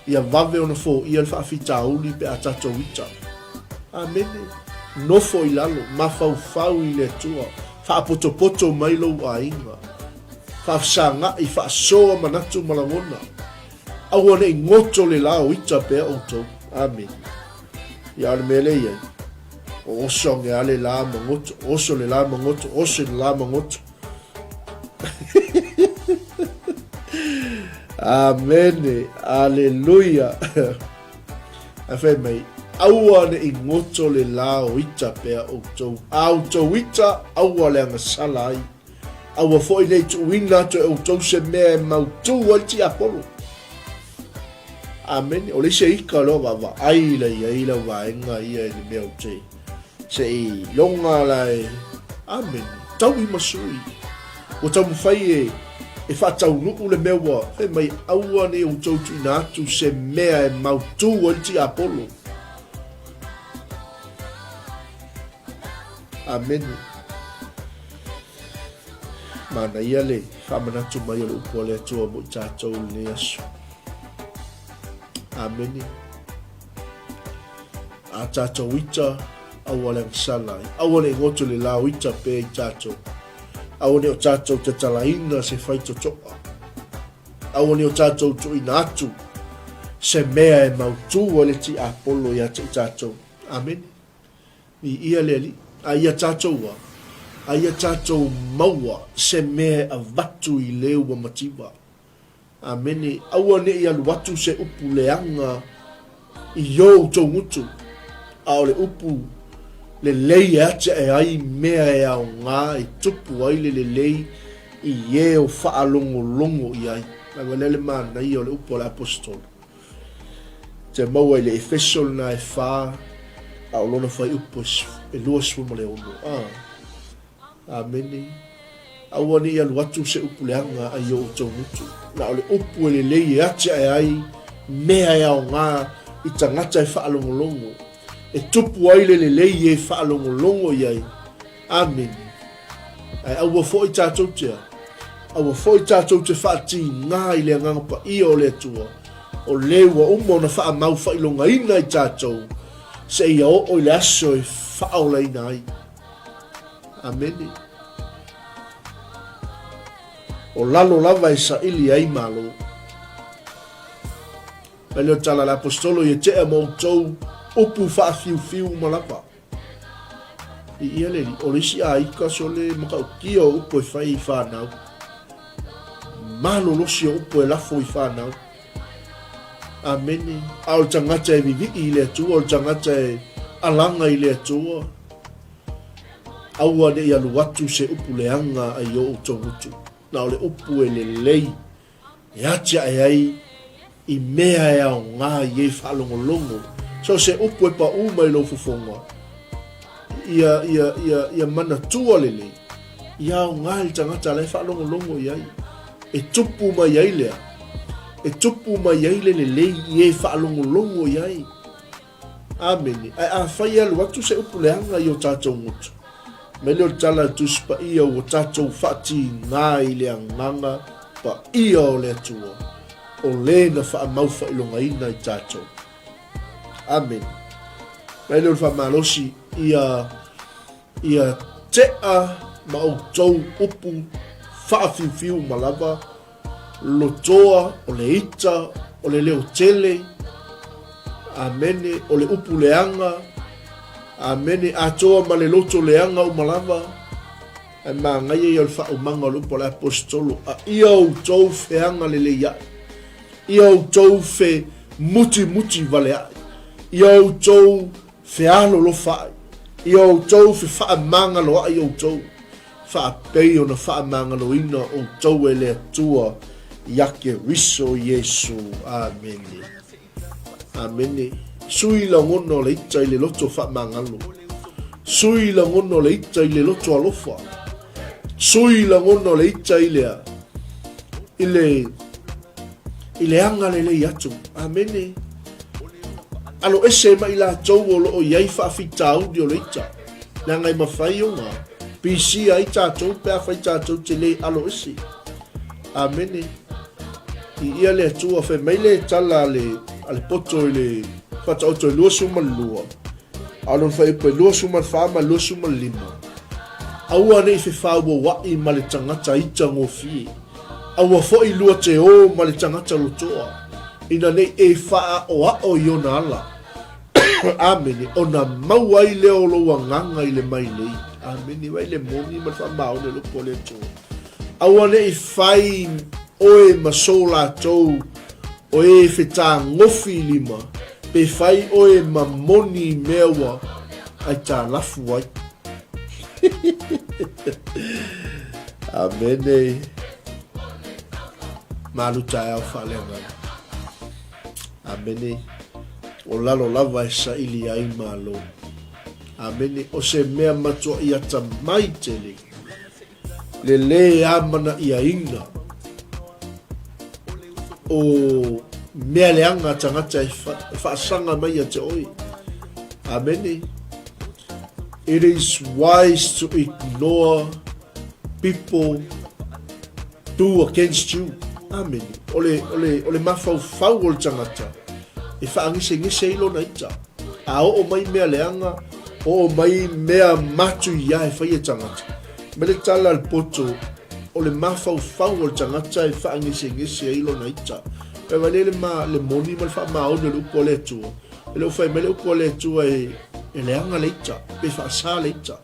ia vave ona foia le faafitauli pe a tatou ita. Amene. Nofo i lalo, mafaufau i le Atua, faapotopoto mai lou aiga, faafesaga'i, faasoa manatu ma lagona. Aua ne i goto le la o ita pea outou. Amene. Ia, o le mea lea e i ai, o oso age lava le la ma goto, oso le la ma goto, oso le la ma goto. Amene, aleluia. Ae fai mai, aua ne i goto le la o ita pea outou. A outou ita, aua le agasala ai. Aua foi ne i tuuina atu e outou se mea e mautū ai le tiapolo. Amene. O le isi e ika loa vaavaai la i ai lau vaega ia i le mea o te se i loga la e. Amene. Taui ma sui. Ua taumafai e e faataunuu le mea ua fai mai aua ne i outou tuuina atu se mea e mautū ai le tiapolo. Amene. Manaia le faamanatu mai o le upu a le Atua mo i tatou i lenei aso. Amene. A tatou ita, aua le agasala ai. Aua ne i goto le lao ita pea i tatou. Aua ne o tatou tatalaina se faitotoa. Aua ne o tatou tuuina atu se mea e mautū ai le tiapolo ia te i tatou. Amene. Viia le Alii. A ia tatou a, a ia tatou maua se mea e avatu i le ua mativa. Amene. Aua ne i alu atu se upu leaga i o outou gutu, a o le upu lelei e atiae ai mea e aoga e tupu ai le lelei i e o faalogologo i ai. Aua lea le manaia o le upu a le Aposetolo. Te maua i le Efeso lena e fa, a o lona fuaiupu e 26. A. Amene. Aua ne i alu atu se upu leaga ai o outou gutu. Na o le upu e lelei e atiae ai mea e aoga i tagata e faalogologo, e tupu ai le lelei e faalogologo i ai. Amene. Ae aua foi tatou te a? Aua foi tatou te faatigā i le Agaga Paia o le Atua, o le ua uma ona faamau faailogaina i tatou, seia oo i le aso e faaolaina ai. Amene. O lalo lava e saili ai Malo. Mai lea o le tala a le Aposetolo, Ia tea ma outou upu faafiufiu uma lava. I ia le alii, o le isi aiga sole matautia o upu e fai i fanau. Malolosi o upu e lafo i fanau. Amene. A o le tagata e vivii i le Atua, o le tagata e alaga i le Atua, aua ne i alu atu se upu leaga ai o outou gutu. Na o le upu e lelei e atiae ai i mea e aoga i e faalogologo. So o se upu e paʻū mai lou fofoga, ia, ia, ia, ia manatua lelei, ia aoga i le tagata la e faalogologo i ai. E tupu mai ai lea, e tupu mai ai le lelei i e faalogologo i ai. Amene. Ae afai e alu atu se upu leaga i o tatou gutu, mai lea o le tala a le Tusi Paia ua tatou faatigā i le Agaga Paia o le Atua, o le na faamau faailogaina i tatou. Amene. Mai lea o le faamalosi ia, ia tea ma outou upu faafiufiu uma lava, lotoa, o le ita, o le leo tele. Amene. O le upu leaga. Amene. Atoa ma le loto leaga uma lava. Ae manaia ia o le faaumaga o le upu a le Aposetolo, a ia outou feaga lelei aʻe, ia outou fe mutimuti vale aʻe, ia outou fealolofa aʻe, ia outou fe faamagalo aʻe i outou, faapei ona faamagaloina outou e le Atua ia Keriso Iesu. Amene. Amene. Sui lagona o le ita i le loto faamagalo. Sui lagona o le ita i le loto alofa. Sui lagona o le ita i le i le i le aga lelei atu. Amene. Alo ese ma i latou o loo i ai faafitauli o le ita. Leaga e mafai ona pisia ai tatou pe afai tatou te le alo ese. Amene. Viia le Atua, fai mai le tala a le, a le poto i le Faataoto e 22, a o lona fuaiupu e 24 ma le 25, Aua ne i fefauauaʻi ma le tagata ita gofie, aua foi lua te ō ma le tagata lotoa, ina ne i e faaʻaoaʻo i ona ala. Amene, ona maua ai lea o lou agaga i le mailei. Amene, vai le moni ma le faamaoni o le upu a le Atua. Aua ne i fai oe ma so latou o e fetagofi i lima, pe fai oe ma moni i mea ua aitalafu ai. Amene. Malu taeao faaleagaga. Amene. O lalo lava e saili ai malo. Amene. O se mea matuai atamai tele. Le lē amana'iaina o mea leaga a tagata e faasaga mai ia te oe. Amene. It is wise to ignore people do against you. Amene. O le, o le, o le mafaufau o le tagata e faagesegese ai lona ita. A oo mai mea leaga, oo mai mea matuia e fai e tagata. Ma le tala a le poto, o le mafaufau o le tagata e faagesegese ai lona ita. Pe vai le, ma, le moni ma le faamaoni o le upu a le Atua. E le o fai mai le upu a le Atua e, e leaga le ita, pe faasā le ita.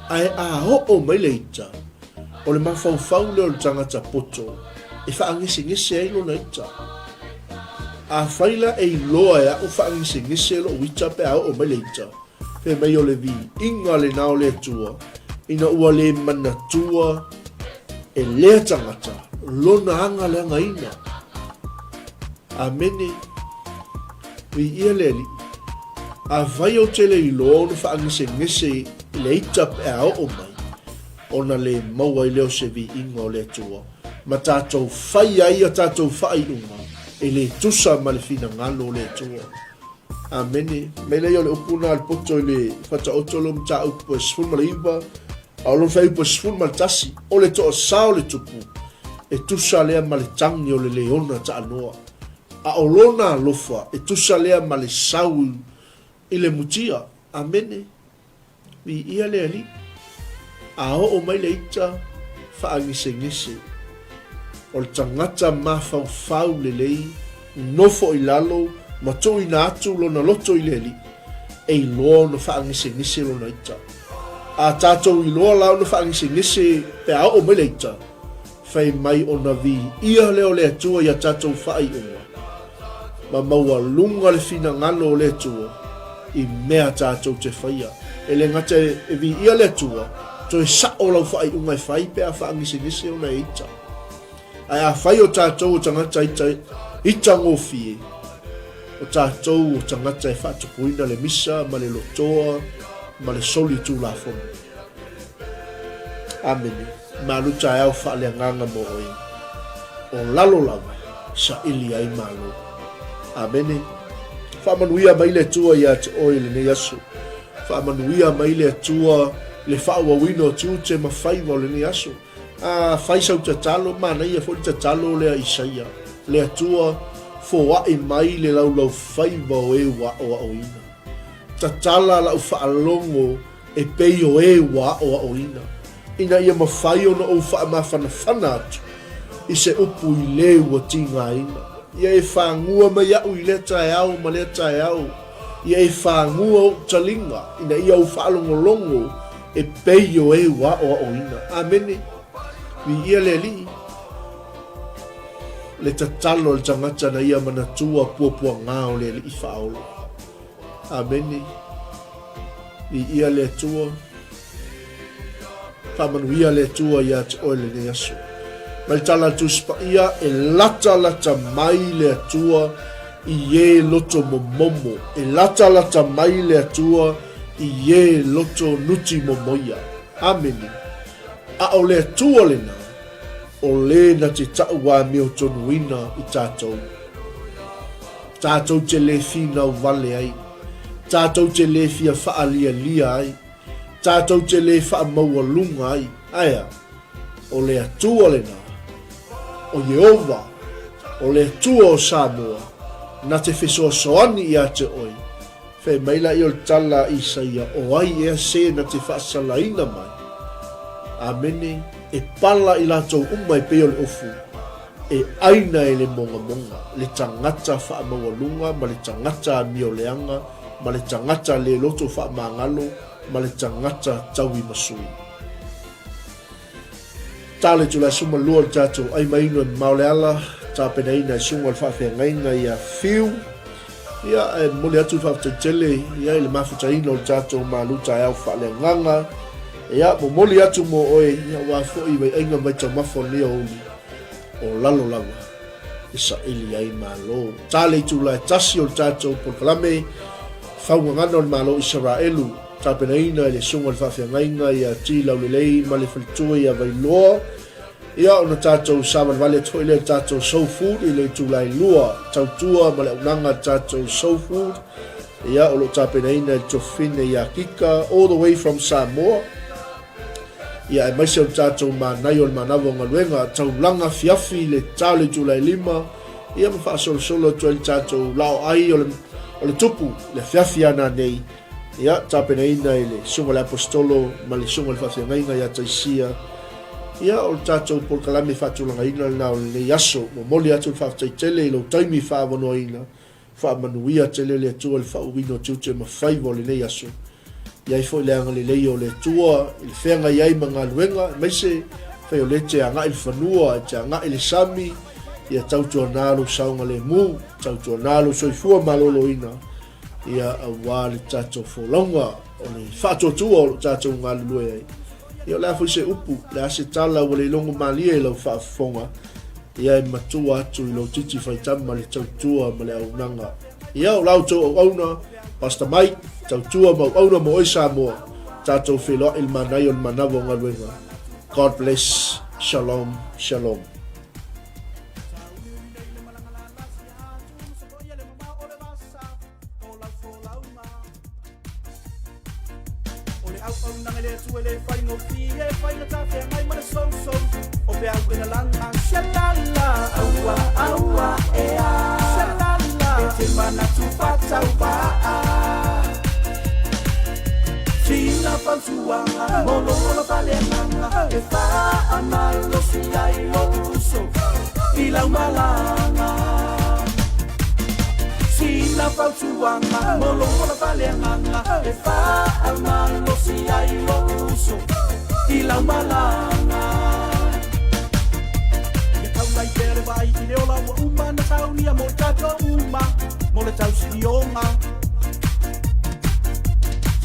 Ae a oo mai le ita, O le mafaufau lea o le tagata poto e faagesegese ai lona ita. Afai la e iloa e aʻu faagesegese loʻu ita pe a oo mai le ita, fai mai o le viiga lena o le Atua, ina ua le manatua e lea tagata lona aga leagaina. Amene. Viia le Alii. Afai ou te le iloa ona faagesegese i le ita pe a oo mai, ona le maua ai lea o se viiga o le Atua, ma tatou fai ai a tatou faaiuga e le tusa ma le finagalo o le Atua. Amene. Mai lea o le upu na a le poto i le Faataoto lo mataupu e 19, a o lona fuaiupu e 11, o le toasā o le tupu, e tusa lea ma le tagi o le leona taanoa, a o lona alofa e tusa lea ma le sau i le mutia. Amene. Viia le Alii. A oo mai le ita faagesegese o le tagata mafaufau lelei, nofo i lalo ma tuuina atu lona loto i le Alii, e iloa ona faagesegese lona ita. A tatou iloa la ona faagesegese pe a oo mai le ita, Fai mai ona viia lea o le Atua i a tatou faaiuga, ma maualuga le finagalo o le Atua i mea tatou te faia. E le gata e viia le Atua, toe sa'o lau faaiuga e fai pe a faagesegese ona e ita. Ae afai o tatou o tagata ita, ita gofie, o tatou o tagata e faatupuina le misa ma le lotoa ma le soli tulafono. Amene. Malu taeao faaleagaga mo oe, o lalo lava saili ai malo. Amene. Faamanuia mai le Atua ia te oe i lenei aso. Faamanuia mai le Atua i le faaauauina o tiute ma faiva o lenei aso. A fai sau tatalo, manaia foi le tatalo lea Isaia. Le Atua, foai mai le laulaufaiva o e ua aoaoina. Tatala lau faalogo e pei o e ua aoaoina, ina ia mafai ona ou faamafanafana atu i se upu i le ua tigaina. Ia e fagua mai iaʻu i lea taeao ma lea taeao. Ia e fagua oʻu taliga ina ia ou faalogologo e pei o e ua aʻoaʻoina. Amene. Viia le Alii. Le tatalo a le tagata na ia manatua puapuagā o le Alii faaola. Amene. Viia le Atua. Faamanuia le Atua iā te oe lenei aso. Mai le tala a le Tusi Paia, e latalata mai le Atua i e loto momomo. E latalata mai le Atua i e loto nuti momoia. Amene. A o le Atua lena, o le na te taʻu āmiotonuina i tātou. Tātou te le whīnau wale ai. Tātou te le fia whaalialia ai. Tātou te le whaamaualunga ai. Aea, o le Atua lena, o Ieova, o le Atua o Samoa, na te fesoasoani iā te oe. Fai mai la ia o le tala a Isaia, O ai ea se na te faasalaina mai? Amene, e pala i latou uma e pei o le ofu, e aina e le mogamoga, le tagata faamaualuga ma le tagata amioleaga ma le tagata le loto faamagalo ma le tagata tauimasui. Ta le itula e 12 o le tatou ai mainu e mamao le ala, tapenaina e suga o le faafeagaiga ia Fiu. Ia, e momoli atu le faafetai tele ia i le mafutaina o le tatou malu taeao faaleagaga. Ia, momoli atu mo oe, ia aua foi vaiaiga mai taumafa o lenei aoauli o lalo lava e saili ai malo. Ta le itula e 1 o le tatou polokalame Faugagana o le Malo o Isaraelu, tapenaina e le Susuga o le Faafeagaiga ia T. Laulelei ma le Faletua ia Vailoa. Ia, ona tatou savalivali atu foi lea i le tatou Soul Food i le itula e 2, tautua ma le auaunaga a le tatou Soul Food. Ia, o lo o tapenaina e le Tofine ia Kika, all the way from Samoa. Ia, aemaise o le tatou manaia o le manava o galuega, taulaga afiafi i le ta o le itula e 5, ia ma faasolosolo atu ai le tatou laoai o le, o le tupu, le afiafi a nanei. Ia, tapenaina e le Susuga i le Aposetolo ma le Susuga i le Faafeagaiga ia Taisia. Ia, o le tatou polokalame faatulagaina lena o lenei aso. Momoli atu le faafetai tele i lou taimi faaavanoaina. Faamanuia tele le Atua i le faauuina o tiute ma faiva o lenei aso. I ai foi le agalelei o le Atua i le feagai ai ma galuega, aemaise fai o lea e te agai i le fanua, e te agai i le sami, ia tautuana lou saogalemu, tautuana lou soifua maloloina, ia aua le tatou folauga o le faatuatua o lo tatou galulue ai. Ia o le a foi se upu, le a se tala ua le logo malie i lau faafofoga, ia e matua atu i lou titi faitama le tautua ma le auaunaga. Ia o la outou auauna, Pastor Mike, tautua ma auauna mo oe Samoa, tatou feiloai i le manaia o le manava o galuega. God bless. Shalom, shalom. O le auaunaga i le Atua e le faigofie, faigata feagai ma le sousou, o peau e lalaga. Shalala, aua, aua, ea. Shalala, e te manatu faatauvaa. Sina fautuaga mo lou ola faaleagaga, e faamalosi ai lou uso i lau malaga. Sina fautuaga mo lou ola faaleagaga, e faamalosi ai lou uso i lau malaga. Ia taulai pea le vaai i le ola ua uma na saunia mo i tatou uma mo le tausilioga.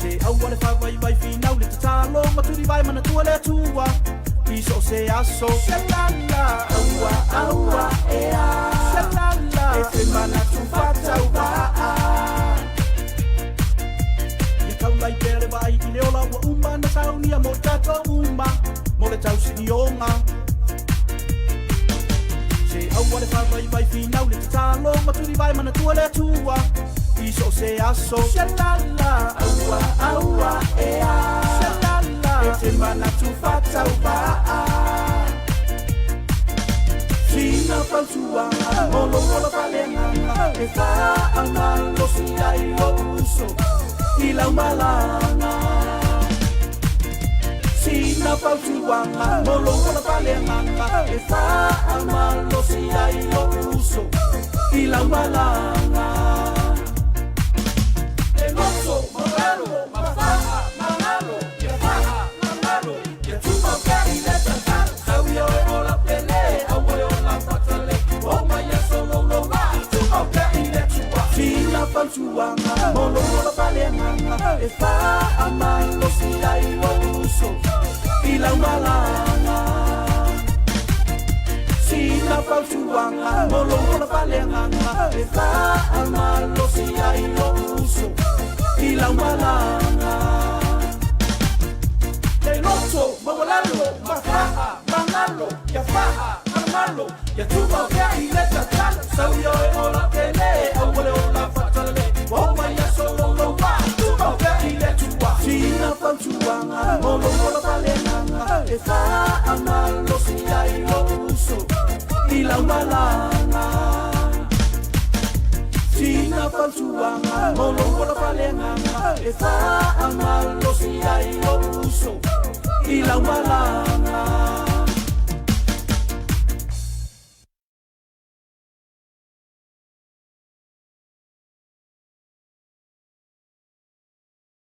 Se aua le faavaivai finau le tatalo ma tulivae manatua le Atua i so o se aso. Shalala, aua, aua, ea. Shalala, e te manatu faatauvaa. Ia taulai pea le vaai i le ola ua uma na saunia mo i tatou uma mo le tausilioga. Se aua le faavaivai finau le tatalo ma tulivae manatua le Atua i so o se aso. Shalala, aua, aua, ea. Shalala, e te manatu faatauvaa. Sina fautuaga mo lou ola faaleagaga e faamalosi ai lou uso i lau malaga. Sina fautuaga mo lou ola faaleagaga e faamalosi ai lou uso. I lau malaga. E loto maualalo ma faa magalo ia faa magalo ia tumau pea i le tatalo sau ia oe ola pele aua e ola fatalele ua oo mai aso louloua tumau pea i le Atua. Sina fautuaga mo lou ola faaleagaga e faamalosi ai lou uso i lau malaga. Sina fautuaga mo lou ola faaleagaga e faamalosi ai lou uso i lau malaga. Le loto maualalo ma faa magalo ia faa malomalo ia tumau pea i le tatalo sau ia oe ola pele aua le ola faatalale ua oo mai aso louloua tumau pea i le Atua. Sina fautuaga mo lou ola faaleagaga e faamalosi ai lou uso i lau malaga. Sina fautuaga mo lou ola faaleagaga e faamalosi ai lou uso i lau malaga.